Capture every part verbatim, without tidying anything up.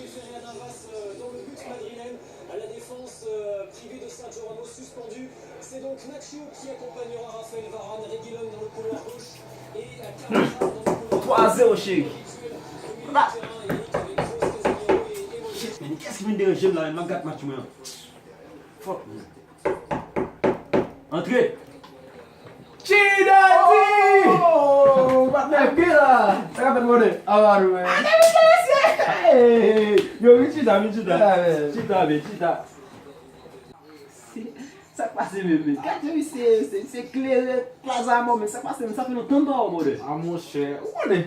Ferreira Navas, euh, dans le but madrilène. La défense, euh, privée de Sergio Ramos, suspendue. C'est donc Nacho qui accompagnera Raphaël Varane. Reguilón dans le couloir gauche. Et, euh, Carvajal dans le couloir droit. Trois zéro, chéri. Shit, men kiyès ki vin deranje m la, men m ap gad match mwen an. Fuck, man. Antre. Chidadi! Oh, patnè, ki la? Sa k ap fèt, mode? Aba nou, men. Hey! Yo, vin chita, vin chita. Chita, men, chita. Sa k pase menm, men? Gade misye, se, se klere plaza mò, men sa k pase menm? Sa fè lontan m pa wè w, mode. A, monchè, ou konnen.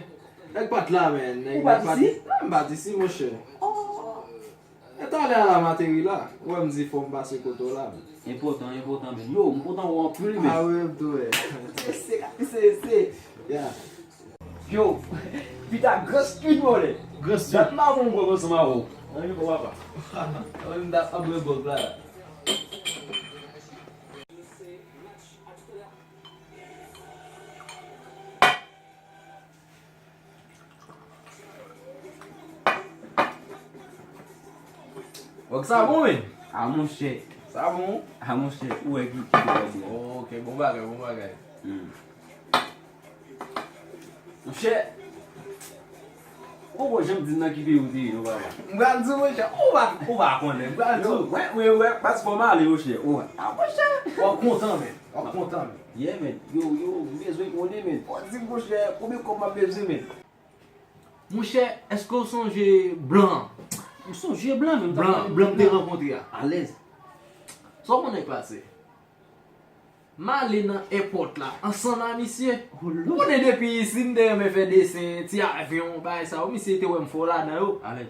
Nèg pa t la, men. Ou pa t isi? Non, m pa t isi, monchè. Oh. E talè a la m ateri la. Ou wè m di fò m pase kote w la, men. Enpòtan, enpòtan, men. Yo, m kontan wè w anpil, men. A wi, m tou, wi. Se, se, se, se. Yeah. Yo, pita gran street, mode. Gran street. Dat m pa konn gwòg ansanm avè w. Ann, yo, papa. Ann, dat ap bwè gwòg la. Wè sa bon, men? A, monchè. Sa bon? A, monchè, ou wè ki, ki bagay bon. Ok, bon bagay, bon bagay. Hmm. Monchè, ou poko janm di m nan ki peyi ou te ye, non, papa. M pral di w, monchè, ou pa, ou pa konnen. M pral di w. Wè, wè, wè, paspò m ale, monchè. Ou wè. A, monchè. W ap kontan, men. W ap kontan, men. Yeah, men. Yo, yo, m bezwen konnen, men. Fò di m, monchè, konbyen kòb m ap bezwen, men. Monchè, èske w sonje blan an? M sonje blan, men m t ap Blan, blan m te rankontre a. Alèz. Sa w konnen k pase? M ale nan èpòt la, ansanm a misye. Oh, Lord. Ou konnen depi isi, m te renmen fè desen, ti avyon, bagay sa yo. Misye te wè m fò ladan yo. Alèz.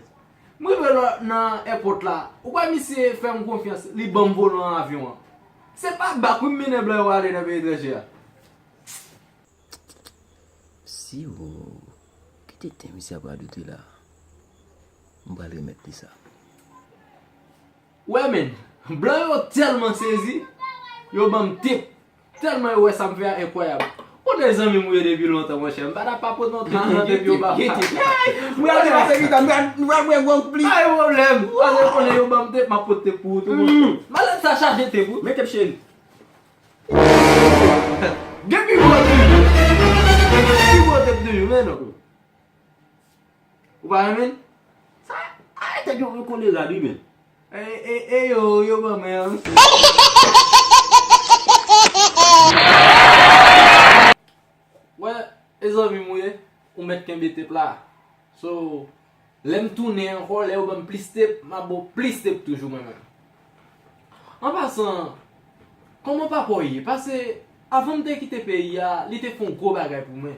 M rive lò, nan èpòt la. Ou kwè misye fè m konfyans, li ban m volan avyon an. Se pa bak, wi, m mennen blan yo ale nan peyi etranje a. Si w kite ten misye ap radote la, m pral remèt li sa. Wè, men, blan yo tèlman sezi, yo ban m tep. Tèlman yo wè sa m fè a enkwayab. Kote zanmi m ou ye depi lontan, monchè? M pa t ap papote non tep, non tep yo ba. Mwen al pase pita, mwen al bwè gwòg plis. Pa gen pwoblèm. Pase konnen yo ban m tep, m ap pote tep pou ou tou, monchè. Malèt sa chaje tep, wi. Men tep cheri. Gen pi gwo tep. Pi gwo tep toujou, men non. Ou pa renmen? Sa, a, tep yo, yo kole rad, wi, men. E, e, e, yo, yo ban mwen an. Wè, e zanmi m ou ye, ou mèt kenbe tep la. So, lè m tounen ankò, lè yo ban m plis tep, m ap ba w plis tep toujou mwen menm. An pasan, kòman papa w ye? Paske, avan m te kite peyi a, li te fè yon gwo bagay pou mwen.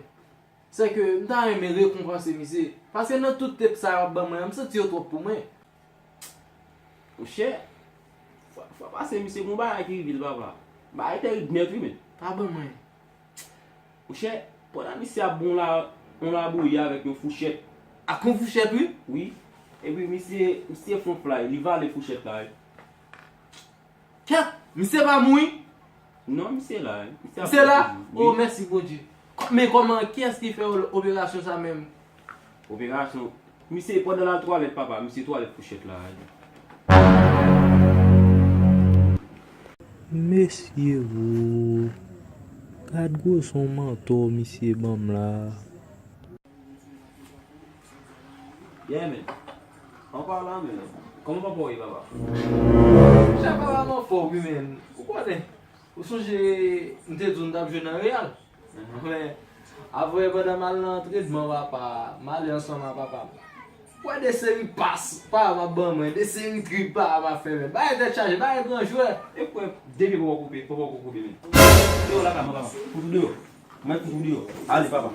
Sèke m ta renmen rekonpanse misye. Paske nan tout tep sa yo ap ban mwen an, m santi yo twòp pou mwen. Monchè, fwa, fwa pase misye gon bagay ki rive l, papa. Bagay tèriv nèt, wi, men. Pa ban mwen. Monchè, pandan misye ap bon la, yon labouyi avèk yon fouchèt. Ak yon fouchèt, wi? Wi. Epi misye, misye fè yon flay, li vale fouchèt la, wi. Kèt! Misye pa mouri? Non, misye la, wi. Misye ap viv toujou. Misye la? Oh, mèsi Bondye. Men kòman, kiyès ki fè operasyon sa menm? Operasyon? Misye, pandan l al twalèt, papa, misye twalèt fouchèt la, wi. Mesye o, gad gwo son mantò misye ban m la. Yeah, man. An palan, man. Kòman papa w ye, papa? Monchè, papa m anfòm, wi, man. Ou konnen. Ou sonje, m te di w m t ap jwe nan Real? Men, apre, pandan m al nan antrenman, papa, m ale ansanm a papa m. Wè de seri pas papa m ap ban mwen, de seri drib papa m ap fè, man. Bagay tèt chaje, bagay gran jwè. E kwè, depi papa w koupe, papa w koupe, man. Deyò lakay mwen, papa. Fouti deyò. Mwen fouti deyò. Ale, papa.